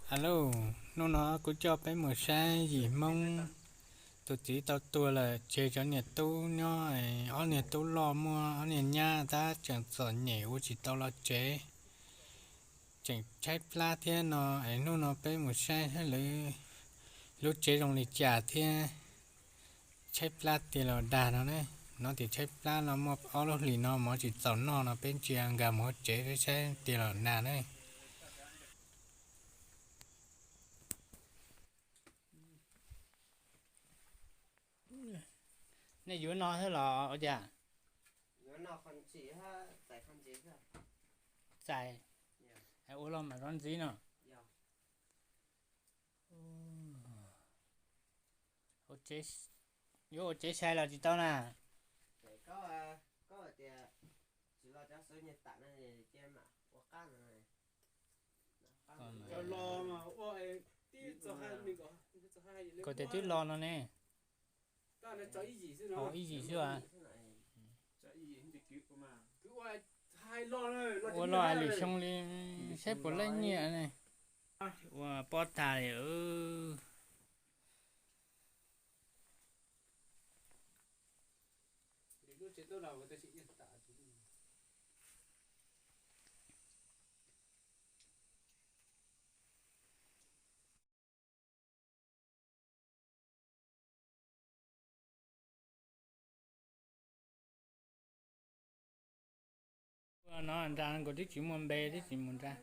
Alo, hnub no kuv coj peb mus saib yim Hmoob tus txiv tau tuag lawm, tseg cov niam tub nyob, ob niag tub loj muaj ob niag nyab tab tseem txom nyem ua tsis tau los tsev, tseem tshaib plab thiab no es hnub no peb mus saib saib lawv lub tsev zoo li cas thiab tshaib plab tiag los dag no ne. No tias tshaib plab no muaj ob lub hlis no mov tsis txaus noj no peb ntsia nkag mus hauv tsev saib tiag los nag ne. Nej yuav no thiab los ua cas? Txais, ua los mam rov ntxiv no. Yuav ua tsev sai los tsis tau na. Kuv tias twb los no ne. Ib yim xwb. Ua los lwm xyoo li, saib puas laij nyiaj ne. Ua pob tag li. Ua no nra nkaus twb tsis muaj npe twb tsis mus nra.